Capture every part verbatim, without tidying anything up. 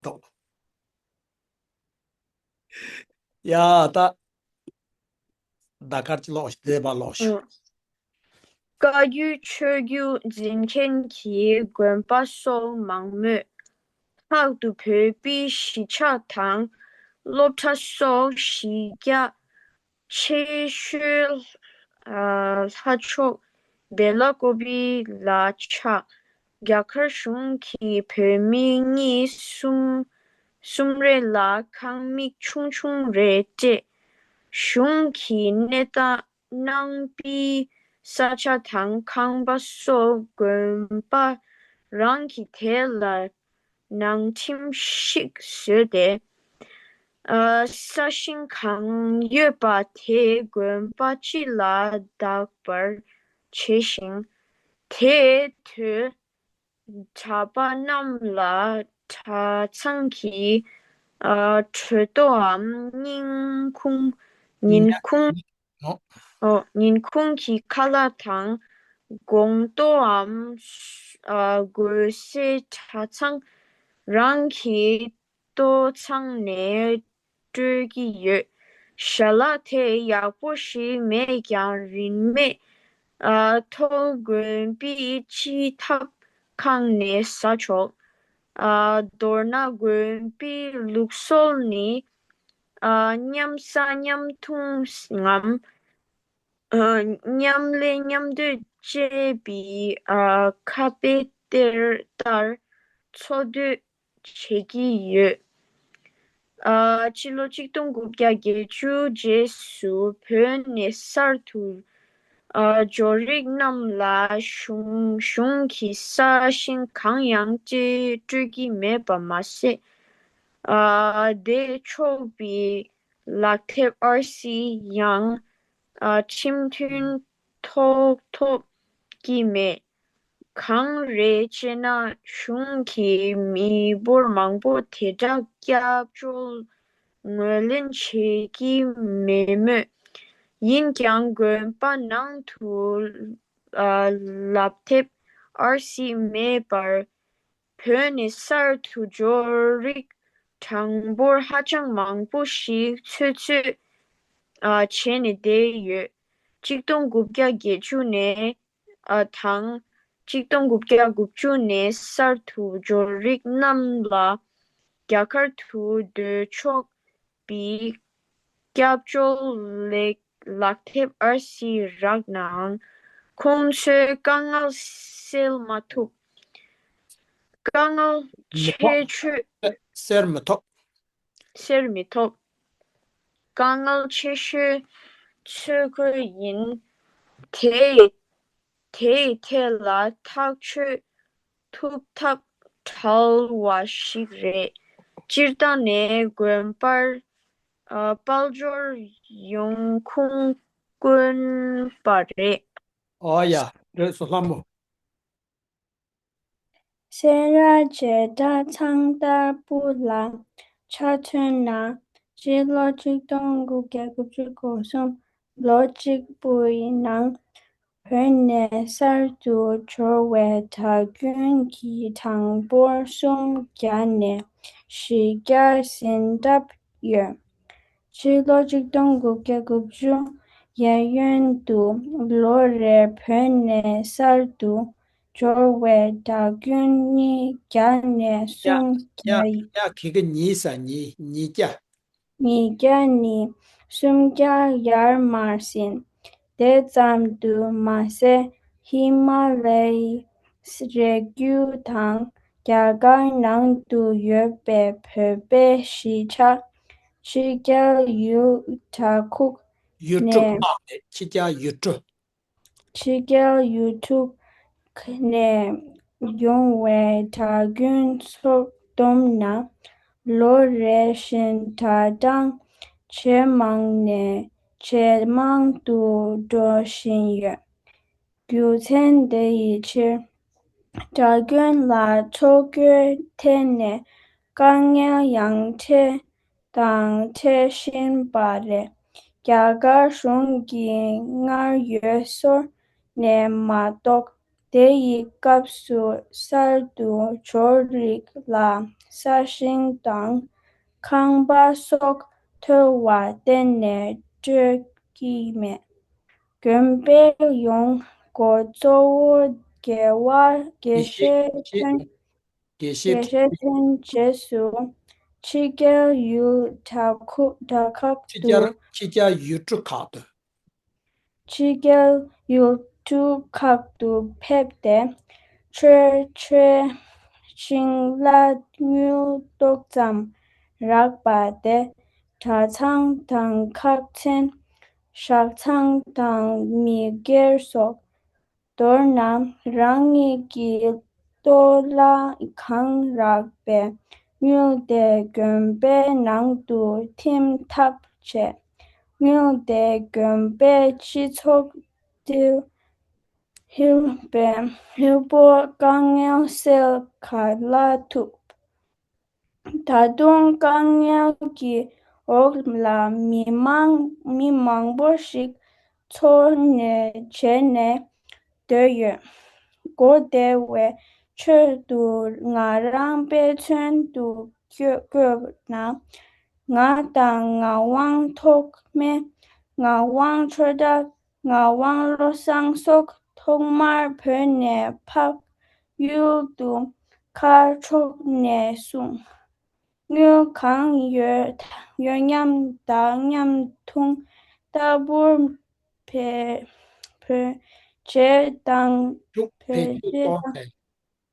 ཏོག་ཡ་ད། ཟླ་སྐར་གྱི་ཀློག་ཤིག་བཟླས་པ་ཀློག་ཤིག་ཨང་། བཀའ་བརྒྱུད་ཆོས་བརྒྱུད་འཛིན་མཁན་གྱི་དགོན་པ་སོགས་མང་མོད། ལྷག་ཏུ་བོད་པའི་གཞིས་ཆགས་དང་སློབ་གྲྭ་སོགས་གཞི་རྒྱ་ཆེ་ཤོས་ལྷ་མཆོག་བེ་ལ་ཀོ་པི་ལ་ཆགས། རྒྱ་གར་གཞུང་གིས་བོད་མི་གཉིས་གསུམ་གསུམ་རེ་ལ་ཁང་མིག་ཆུང་ཆུང་རེ་སྤྲད། གཞུང་གིས་གནས་སྟངས་གནང་པའི་ས་ཆ་དང་ཁང་པ་སོགས་དགོན་པ་རང་གིས་དེ་ལ་ནང་ཁྲིམས་ཤིག་བཟོས་ཏེ། ས་ཞིང་གང་ཡོད་པ་དེ་དགོན་པ་སྤྱི་ལ་བདག་པར་བྱས་ཤིང་། དེའི་དུས་གྲྭ་པ་རྣམས་ལ་གྲྭ་ཚང་གི་གྲོས་གཏོགས་འམ་ཉིན་གུང་ཉིན་གུང་ཨོ། ཉིན་གུང་གི་ཁ་ལག་དང་དགོང་དྲོའམ་དགོས་སའི་གྲྭ་ཚང་རང་གི་ལྟོ་ཚང་ནས་སྤྲོད་ཀྱི་ཡོད། ཞལ་ལག་དེ་ཡག་པོ་ཞིག་མེད་ཀྱང་རིན་མེད་ཐོག་དགོན་པའི་སྤྱི་ཐབ་ཁང་ནས་ཟ་ཆོག་མདོར་ན་དགོན་པའི་ལུགས་སྲོལ་ནི། མཉམ་ཟ་མཉམ་འཐུང་ངམ། མཉམ་ལས་མཉམ་སྡོད་ཅེས་པའི་ཁ་དཔེ་ལྟར་འཚོ་སྡོད་བྱེད་ཀྱི་ཡོད། ཕྱི་ལོ་གཅིག་སྟོང་དགུ་བརྒྱ་བརྒྱད་ཅུ་རྗེས་སུ་བོད་ནས་གསར་དུ་འབྱོར་རིགས་རྣམས་ལ་གཞུང་གཞུང་གི་ས་ཞིང་གང་ཡང་སྤྲད་སྤྲོད་ཀྱི་མེད་པ་མ་ཟད། བསྡད་ཆོག་པའི་ལག་དེབ་ཨར་སི་ཡང་ཁྲིམས་མཐུན་ཐོག་ཐོབ་ཀྱི་མེད། གང་རེད་ཅེ་ན་གཞུང་གིས་མི་འབོར་མང་པོ་དེ་དག་སྐྱབས་བཅོལ་ངོས་ལེན་བྱེད་ཀྱི་མེད་མོད། ཡིན་ཀྱང་དགོན་པ་ནང་དུ་ལག་དེབ་ཨར་སི་མེད་པར་བོད་ནས་གསར་དུ་འབྱོར་རིགས་གྲངས་འབོར་ཧ་ཅང་མང་པོ་ཞིག་ཚོད་ཚོད་བྱས་ནས་བསྡད་ཡོད། གཅིག་སྟོང་དགུ་བརྒྱ་བརྒྱད་ཅུ་ནས་དང་གཅིག་སྟོང་དགུ་བརྒྱ་དགུ་བཅུ་ནས་གསར་དུ་འབྱོར་རིགས་རྣམས་ལ་རྒྱ་གར་དུ་སྡོད་ཆོག་པའི་སྐྱབས་བཅོལ་ལག་དེབ་ཨར་སི་རག་ནའང་ཁོང་ཚོས་དཀའ་ངལ་སེལ་མ་ཐུབ། དཀའ་ངལ་ཆེ་ཤོས། སེལ་མི་ཐུབ། སེལ་མི་ཐུབ། དཀའ་ངལ་ཆེ་ཤོས་ཚོ་བགོས་ཡིན། དེ་དེའི་ཐད་ལ་ཐག་གཅོད་ཐུབ་ཐབས་བྲལ་བ་ཞིག་རེད། སྤྱིར་བཏང་ནས་དགོན་པར་དཔལ་འབྱོར་ཡོང་ཁུངས་དཀོན་པ་རེད། ཨོ་ཡ། རེད་སོ་ལྷ་མོ། སེ་ར་བྱེས་གྲྭ་ཚང་ལྟ་བུ་ལ་ཆ་མཚོན་ན། སྤྱི་ལོ་གཅིག་སྟོང་དགུ་བརྒྱ་དགུ་བཅུ་གོ་གསུམ་ལོ་གཅིག་པུའི་ནང་བོད་ནས་གསར་དུ་འབྱོར་བའི་གྲྭ་རྒྱུན་གྱི་གྲངས་འབོར་སུམ་བརྒྱ་ནས་བཞི་བརྒྱ་ཟིན་གྲབས་ཡོད། ཕྱི་ལོ་གཅིག་སྟོང་དགུ་བརྒྱ་དགུ་བཅུ་གཡས་གཡོན་དུ་ལོ་རེར་བོད་ནས་གསར་དུ་འབྱོར་བའི་གྲྭ་རྒྱུན་ཉིས་བརྒྱ་ནས་སུམ་བརྒྱ་ཡ་ཡ་གི་གི་ཉིས་ས་ཉིས་ཉིས་བརྒྱ། ཉིས་བརྒྱ་ནས་སུམ་བརྒྱ་ཡར་མར་ཟིན། དེ་ཙམ་དུ་མ་ཟད་ཧི་མ་ལ་ཡའི་རི་རྒྱུད་དང་རྒྱ་གར་ནང་དུ་ཡོད་པའི་བོད་པའི་གཞིས་ཆགས་ཕྱི་རྒྱལ་ཡུལ་གྲྭ་ཁུག་ཡུལ་གྲུ་ནས་ཁག་ནས་ཕྱི་རྒྱལ་ཡུལ་གྲུ། ཕྱི་རྒྱལ་ཡུལ་གྲུ་ནས་ཡོང་བའི་གྲྭ་རྒྱུན་ཚོ་བསྡོམས་ན་ལོ་རེ་བཞིན་གྲྭ་གྲངས་ཇེ་མང་ནས་ཇེ་མང་དུ་འགྲོ་བཞིན་ཡོད། རྒྱུ་མཚན་དེ་ཡི་ཕྱིར། གྲྭ་རྒྱུན་ལ་འཚོ་གོས་ཐད་ནས་དཀའ་ངལ་ཡང་འཕྲད་དང་འཕྲད་བཞིན་པ་རེད། རྒྱ་གར་གཞུང་གིས་སྔར་ཡོད་སོར་ནས་མ་གཏོགས་ དེ་ཡི་སྐབས་སུ་གསར་དུ་འབྱོར་རིགས་ལ་ས་ཞིང་དང་ཁང་པ་སོགས་མཐོ་བ་གཏན་ནས་སྤྲོད་ཀྱི་མེད། དགོན་པའི་ཡོང་སྒོ་གཙོ་བོ་དགེ་བ་དགེ་བཤེས་བཤེས་ཐོན། དགེ་བཤེས། དགེ་བཤེས་ཐོན་རྗེས་སུ་ཕྱི་རྒྱལ་ཡུལ་གྲྭ་ཁུ་གྲྭ་ཁག་ཕྱི་ཏུ། རྒྱལ་ཕྱི་རྒྱལ་ཡུལ་གྲུ་ཁག་ཏུ། ཕྱི་རྒྱལ་ཡུལ་གྲུ་ཁག་ཏུ་ཕེབས་ཏེ་ཆོས་འཆད་ཅིང་བླ་དངུལ་ཏོག་ཙམ་རག་པ་དེ་གྲྭ་ཚང་དང་ཁག་ཆེན་ཞག་ཚང་དང་མི་སྒེར་སོགས། མདོར་ན་རང་ཉིད་ཀྱི་ལྟོ་ལ་གང་རག་པའི་དངུལ་དེ་དགོན་པའི་ནང་དུ་ཐིམ་ཐབས་བྱས། དངུལ་དེ་དགོན་པའི་སྤྱི་ཚོགས་དེ་ཧིལ་པའི་ཧིལ་པོ་དཀའ་ངལ་སེལ་ག་ལ་ཐུབ། ད་དུང་དཀའ་ངལ་གྱི་འོག་ལ་མི་མང་མི་མང་པོ་ཞིག་འཚོ་གནས་བྱས་ནས་སྡོད་ཡོད། གོ་བདེ་བའི་ཆེད་དུ་ང་རང་དཔེ་མཚོན་དུ་བཀོད་བཀོད་ན། ང་དང་ངག་དབང་ཐོགས་མེད། ངག་དབང་ཆོས་གྲགས། ངག་དབང་བློ་བཟང་སོགས་ཐོག་མར་བོད་ནས་འཕགས་ཡུལ་དུ་མཁར་ཕྱོགས་ནས་སོང་། དངུལ་གང་ཡོད་ཡོད་མཉམ་བདག་མཉམ་འཐུང་ལྟ་བུར་བེད་བེད་སྤྱོད་བཏང་། བེད་སྤྱོད་བཏང་སྟེ།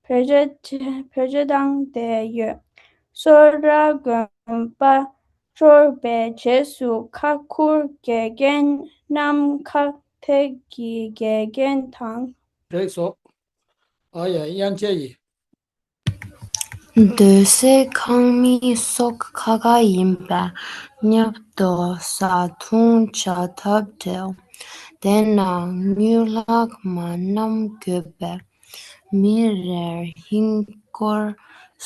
བེད་སྤྱོད་བེད་སྤྱོད་བཏང་སྟེ་ཡོད། སོ་ར་དགོན་པ་ཤོར་བའི་རྗེས་སུ་ཁག་ཁུར་དགེ་རྒན་རྣམས་ཁག་ཐེག་གི་དགེ་རྒན་དང་། རེད་སོ། ཨ་ཡ་དབྱངས་ཅན་ཡིན། སྡོད་སའི་ཁང་མིག་སོགས་ཁ་ཁ་ཡིན་པས་ཉབ་ཏོ་བཟའ་འཐུང་བྱ་ཐབས་བྲལ། དེས་ན་དངུལ་ལྷག་མ་བསྣམས་དགོས་པས། མི་རེར་ཧིན་སྒོར་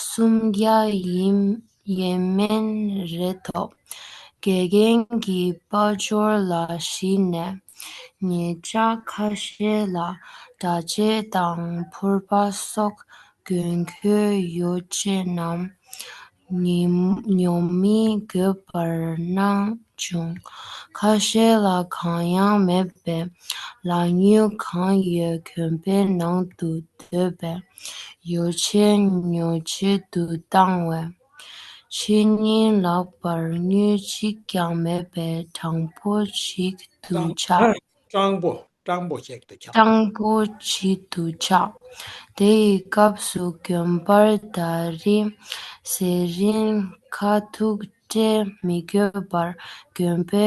སུམ་བརྒྱ་ཡིན་ཡས་མས་རེད་དོ། དགེ་རྒན་གྱི་དཔལ་འབྱོར་ལ་གཞིགས་ནས་ཉེ་ཆར་ཁ་ཤས་ལ་གྲྭ་ཆས་དང་ཕོར་པ་སོགས་དགོས་མཁོ་ཡོད་ཅེ་ནམ་ཉིན་ཉོ་མི་དགོས་པར་སྣང་བྱུང་། ཁ་ཤས་ལ་གང་ཡང་མེད་པས་ལག་དངུལ་གང་ཡོད་དགོན་པའི་ནང་དུ་སྡོད་པའི་ཡོ་བྱད་ཉོ་ཆེད་དུ་བཏང་བས། ཕྱི་ཉིན་ལག་པར་དངུལ་གཅིག་ཀྱང་མེད་པས་སྤྲང་པོ་ཞིག་ཏུ་ཆགས། སྤྲང་པོ་སྤྲང་པོ་ཞིག་ཏུ་ཆགས། སྤྲང་པོ་ཞིག་ཏུ་ཆགས། དེ་ཡི་སྐབས་སུ་དགོན་པར་ད་རེས་ཟས་རིན་ཁ་ཐུག་སྤྲད་མི་དགོས་པར་དགོན་པའི་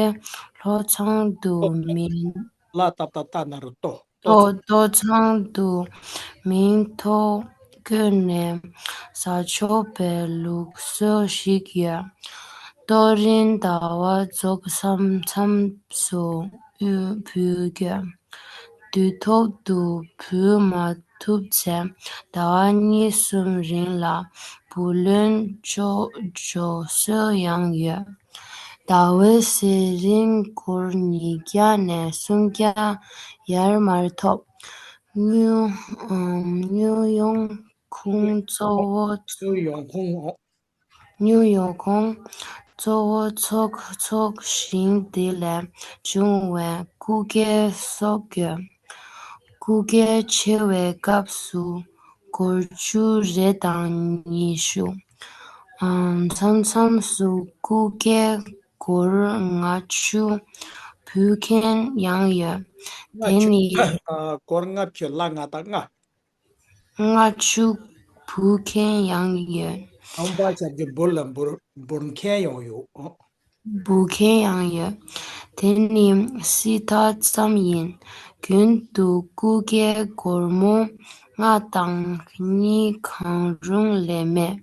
ལྷོ་ཚང་དུ་མིང་། ལ་ཏ་ཏ་ཏ་ན་རུ་ཏོ། ལྷོ་ལྷོ་ཚང་དུ་མིང་ཐོ་བཀོད་ནས་ཟ་ཆོག་པའི་ལུགས་སྲོལ་ཞིག་ཡོད། ལྟོ་རིན་ཟླ་བ་རྫོགས་མཚམས་མཚམས་སུ་དབུལ་ཕུལ་དགོས། དུས་ཐོག་ཏུ་ཕུལ་མ་ཐུབ་ཚེ་ཟླ་བ་གཉིས་གསུམ་རིང་ལ་བུ་ལོན་འཇོག་འཇོག་སྲོལ་ཡང་ཡོད། ཟླ་བའི་ཟས་རིན་སྒོར་ཉིས་བརྒྱ་ནས་སུམ་བརྒྱ་ཡར་མར་ཐོབ། དངུལ་ཨམ་དངུལ་ཡོང་ཁུངས་གཙོ་བོ། དངུལ་ཡོང་ཁུངས། དངུལ་ཡོང་ཁུངས་གཙོ་བོ་ཚོགས་ཚོགས་ཞིང་དེ་ལས་བྱུང་བའི་སྐུ་སྒེར་སོགས་ཡོད། སྐུ་སྒེར་ཆེ་བའི་སྐབས་སུ་སྒོར་བཅུ་རེ་དང་ཉི་ཤུ། ཨ་མཚམས་མཚམས་སུ་སྐུ་སྒེར་སྒོར་ལྔ་བཅུ་ཕུལ་མཁན་ཡང་ཡོད། ལྔ་དེ་བཅུ་ནི། ཨ་སྒོར་ལྔ་བཅུ་ལ་ལྔ་དང་ལྔ། ལྔ་བཅུ་ཕུལ་མཁན་ཡང་ཡོད། ཨམ་པ་ཞབས་ཀྱི་འབུར་ལ་འབུར་འབུར་མཁན་ཡང་ཡོད། འབུལ་མཁན་ཡང་ཡོད། དེ་ནི་སྲིད་མཐའ་ཙམ་ཡིན། རྒྱུན་དུ་སྐུ་སྒེར་སྒོར་མོ་ལྔ་དང་གཉིས་གང་རུང་ལས་མེད།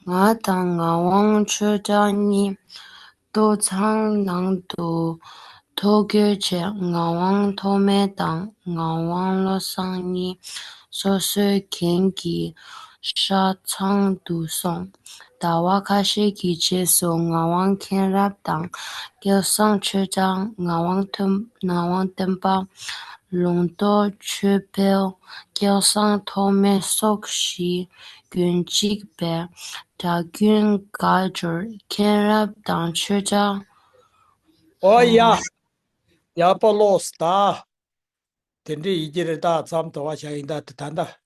ང་དང་ངག་དབང་ཆོས་གྲགས་གཉིས་ལྟོ་ཚང་ནང་དུ་ཐོ་འགོད་བྱས། ངག་དབང་ཐོགས་མེད་དང་ངག་དབང་བློ་བཟང་གཉིས་སོ་སོའི་རྒན་གྱི་ཤག་ཚང་དུ་སོང་། ཟླ་བ་ཁ་ཤས་ཀྱི་རྗེས་སུ་ངག་དབང་མཁྱེན་རབ་དང་སྐལ་བཟང་ཆོས་གྲགས། ངག་དབང་ཐོན་ངག་དབང་བསྟན་པ། ལུང་རྟོགས་ཆོས་འཕེལ། སྐལ་བཟང་ཐོགས་མེད་སོགས་བཞི། དགོན་གཅིག་པའི་གྲྭ་རྒྱུན་དགའ་འབྱོར། མཁྱེན་རབ་དང་ཆོས་རྒྱལ། ཨོ་ཡ། ཡག་པོ་ཀློགས་ད། དེ་འདྲའི་ཡི་གེ་རེ་ད་མཚམས་དུ་བ་བྱ་ཡིན་ད་དེ་ད་ད།